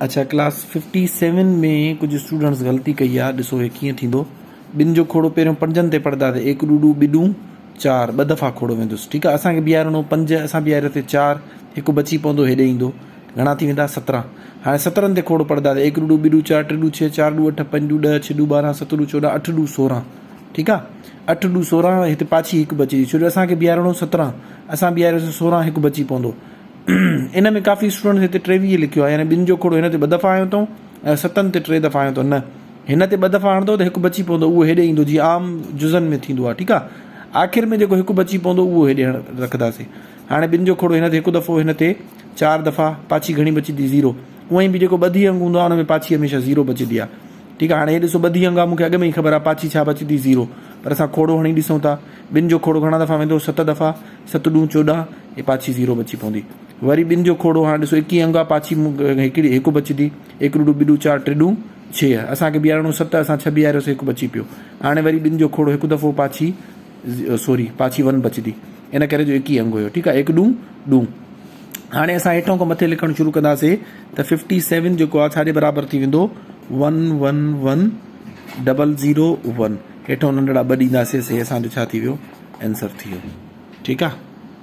اڇا class fifty seven ۾ ڪجهه students غلطي ڪئي آ ڏسو هي ڪيئن ٿيندو ٻن جو کوڙو پهريون پنجن تي پڙهندا ته ايڪ ڏو ڏو ٻه ڏون چار ٻه دفعا کوڙو ويندس ٺيڪ آ اسان کي بيهارڻو پنج اسان بيهاريو تي چار هڪ بچي پوندو هيڏي ايندو گهڻا ٿي ويندا سترهن هاڻي سترهن تي کوڙو پڙهندا ته ايڪ ڏو ڏو ٻه ڏو چار ٽي ڏو ڇهه چار ڏو اٺ پنج ڏو ڏهه ڇهه ڏو ٻارهن ست ڏو چوڏهن اٺ ڏو سورهن ٺيڪ آ اٺ ڏو سورهن هتي پاڇي هڪ بچي ٿي ڇو جو اسان کي بيهارڻو سترهن اسان بيهاريوسي سورهن هڪ بچي پوندو ان ۾ ڪافي اسٽوڊنٽس هتي 23 لکيو آهي يعني ٻن جو کوڙو هن تي ٻه دفعا آيو اٿئون ۽ ستن تي ٽي دفعا آيو اٿئون نه هن تي ٻه دفعا هڻندو ته هڪ بچي پوندو اهو هيڏي ايندو جيئن عام جزن ۾ ٿيندو آهي ٺيڪ آهي آخر ۾ جيڪو هڪ بچي پوندو اهو هيڏي رکنداسين هاڻي ٻن جو کوڙو هن تي هڪ دفعو هن تي چار دفعا پاڇي گهڻي بچي ٿي زيرو اونئن ئي به جيڪو ٻڌي انگ هوندو آهي ان ۾ پاڇي هميشه زيرو بچندي آهي ٺيڪ آهي هاڻي هي ڏسو ٻڌي انگ آهي مونکي اڳ ۾ ئي خبر آهي پاڇي ڇا بچي ٿي زيرو پر اسان کوڙو هڻي ڏسون ٿا ٻن جو کوڙو گهڻا دفعا ويندو ست دفعا ست ڏون چوڏهن هي پاڇي زيرو بچي پوندي. وري ٻن جو کوڙو هاڻ ڏسو ايڪيهه انگ آ پاڇي هڪڙي هڪ بچندي هڪ ڏوڏو ٻه ڏو چار ٽي ڏون ڇهه اسان کي بيهارڻو ست اسان ڇهه بيهاريوسي هڪ بچي پيو هاڻي وري ٻن جو کوڙو هڪ دفعو پاڇي سوري پاڇي ون بچندي ان ڪري جو ايڪيهه انگ هيو ٺيڪ آ هڪ ڏون ڏون هاڻي اسان هيٺون کان مٿي لکڻ شروع ڪنداسي ته ففٽي سيون جيڪو آ ڇا جي برابر ٿي ويندو one one one double zero one هيٺون ننڍڙا ٻه ڏينداسي سي اسان جو ڇا ٿي ويو آنسر ٿي ويو ٺيڪ آ.